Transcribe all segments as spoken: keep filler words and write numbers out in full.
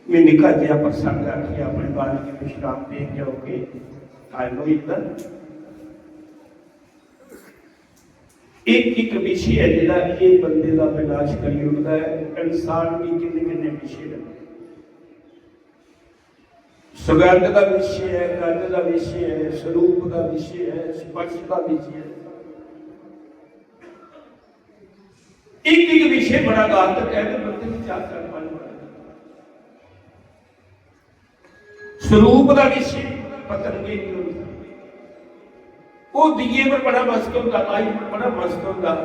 मैं निक्का जेहा प्रसंग आखियै अपने बाणी गी विश्राम देंगे, ओके, टाइम होई जंदा। एक एक विषय है जेह्ड़ा एह् बंदे दा विनाश करी ओड़दा ऐ। इंसान गी किन्ने किन्ने विषय न। सुगंध दा विषय ऐ, गंध दा विषय ऐ, स्वरूप दा विषय ऐ, स्पर्श दा विषय ऐ। एक एक विषय बड़ा घातक है, तो बंदे की चार चार पांच बार। स्वरूप दा विषय पतंगे नहीं होंदा। वो दिए पर बड़ा मस्त होंदा, लाइट पर बड़ा मस्त होंदा।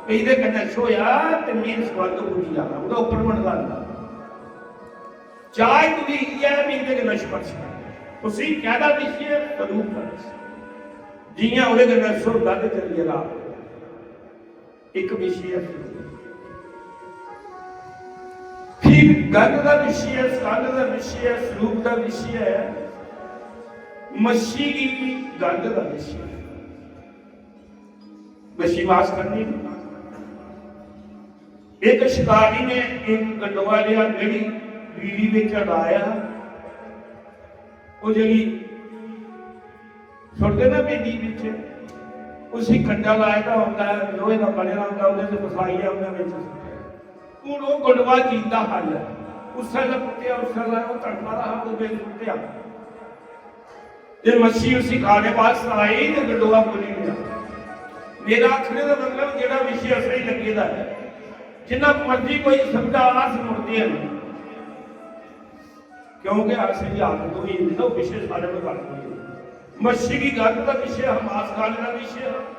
ते एह्दे कन्नै छोया ते मीर स्वाद बुझी जाना, ओह्दा उप्पर बनदा होंदा। चाय तुगी इ'यै मीर दे कन्नै स्पर्श करना। उसी कैह्दा विषय ऐ? स्वरूप दा विषय। जि'यां ओह्दे कन्नै सुरदा ते चली गेदा। एक विषय है। फिर गंध का विषय है, स्कंध का विषय है, स्वरूप का विषय है, मच्छी की गंध का विषय है। मच्छी मास करनी। एक शिकारी ने एक गंडोआ लिया, जेह्ड़ी बीड़ी बिच अड़ाया, वो जेह्ड़ी सुट्टदे ना बेदी बिच, उसी कंडा लाए दा होंदा ऐ, लोहे दा बने दा होंदा, ओह्दे च फसाइयै उ'नें बिच सुट्टेआ। हून ओह् गंडोआ जींदा हल ऐ, उस्सै लै पुट्टेआ, उस्सै लै ओह् तड़फा दा हा, ओह्दे च सुट्टेआ। ते मच्छी उसी खाने बास्तै आई ते गंडोआ बोली गेआ। मेरा आखने दा मतलब जेह्ड़ा विशे असेंगी लग्गे दा ऐ, जिन्ना मर्जी कोई समझा, अस मुड़दे न। क्योंकि असेंगी आदत होई जंदी ना, ओह् विशे सारे में गल्ल होई जंदी। मच्छी की गंध का विषय हा, मांस खाने का विषय हा।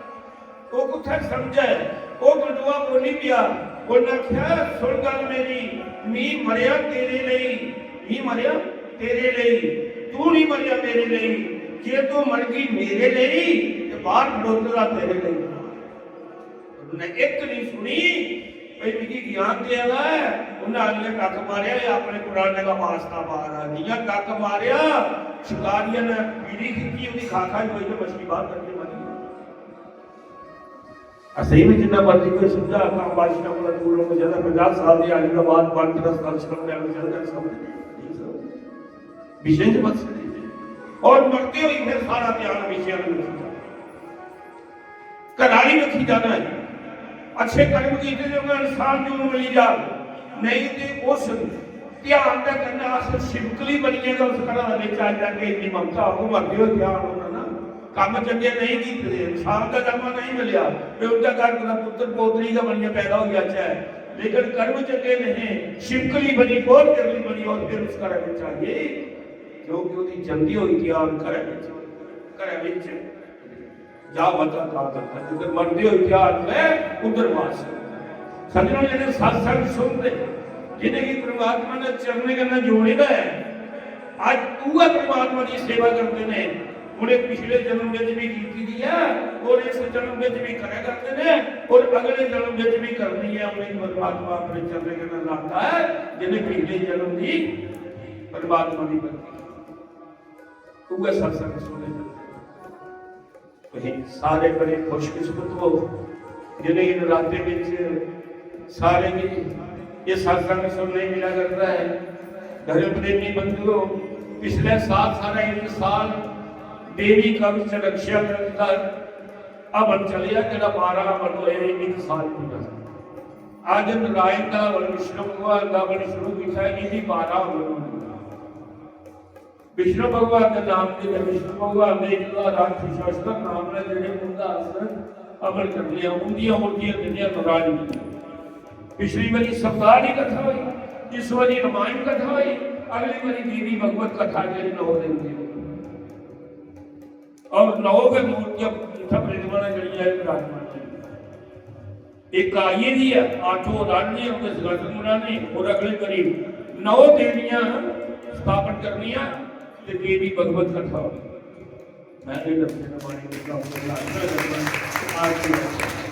ओह् कुत्थै समझै? ओह् गंडोआ बोली पेआ, उन्नै आखेआ, "सुन गल्ल मेरी, मी मरेआ तेरे लेई, मी मरेआ तेरे लेई, तू नहीं मरेआ मेरे लेई। जे तू मरगी मेरे लेई, ते बाहर खड़ोते दा तेरे लेई।" उन्नै इक नहीं सुनी, भई मिगी ज्ञान देआ दा ऐ, उन्नै अगले टक मारेआ, "एह् अपने पुराने दा वास्ता पा दा।" जि'यां टक मारेआ, शकारिया ने बीड़ी खिच्ची, ओह्दी खा खा ही होई ते मछली बाहर कड्ढी मारी। असें भी जिन्ना मर्जी कोई समझा, काम बादशाह कोला दूर होना चाहिदा। पंजाह साल दी आयु दे बाद पंज दस साल शर्म लैना चाहिदा, समझ नहीं, नहीं समझ। विषय च मत समझ। और मरते हुए फिर सारा ध्यान विषय में रखी जाना। घरा नहीं रखी जाना है। अच्छे कर्म कीते जो इंसान जो मिली जा, नहीं ते उस ध्यान दे कन्नै अस छिपकली बनियै गै उस घरा दे बिच आई जागे। इन्नी ममता, ओह् मरदे होई ध्यान होना ना। कम्म चंगे नहीं कीते दे, इंसान दा जन्म नहीं मिलेआ, ते उं'दे घर कुतै पुत्तर पोतरी गै बनियै पैदा होई जाचै, लेकिन कर्म चंगे नहीं, छिपकली बनी, बहुत बिरली बनी, और फिर उस घरै बिच आई गई, क्योंकि ओह्दी जंदी होई ध्यान घरै बिच, घरै बिच। जा मता काम करता, जिधर मरते हुए ध्यान में उधर वास। सज्जनों, जेह्ड़े सत्संग सुनदे, जिनेंगी परमात्मा ने चरणें कन्नै जोड़े दा है, अज्ज उ'ऐ परमात्मा दी सेवा करदे ने। उ'नें पिछले जन्म बिच भी कीती दी ऐ और इस जन्म बिच भी करै करदे ने और अगले जन्म बिच भी करनी ऐ। उ'नेंगी परमात्मा अपने चरणें कन्नै लांदा ऐ, जिनें पिछले जन्म दी परमात्मा दी भक्ति। उ'ऐ सत्संग सुने। तुसीं सारे बड़े खुशकिस्मत हो, जिनेंगी नराते बिच सारे गी ये सत्संग सुनने मिला करता है। धर्म प्रेमी बंधुओ, पिछले साल सारा एक साल देवी कवच रक्षा करता हवन चलेआ, जेह्ड़ा बारां हवन होए, एक साल पूरा। अज्ज नारायण दा हवन, विष्णु भगवान दा हवन शुरू कीता, इन्हीं बारां हवन होए। विष्णु भगवान दे नाम दे, विष्णु भगवान दे इक हजार अट्ठ सौ शस्त्र नाम ने जेह्ड़े उं'दा अस अमल करने आं, उं'दियां मूर्तियां दिंदियां नारायण गी। पिछली बारी सप्ताह दी कथा होई, इस बारी रामायण कथा होई, अगली बारी देवी भगवत कथा जेह्ड़ी नौ दिन दी होई। और नौ गै मूर्तियां इत्थै वृंदावन जेह्ड़ियां एह् विराजमान न। एक आई दी है, आठों रानियां उं'दे सिंहासन बनाने, और अगले बारी नौ देवियां स्थापन करनियां ते देवी भगवत कथा होनी। मैं ये दर्शन माने करता हूँ, आज की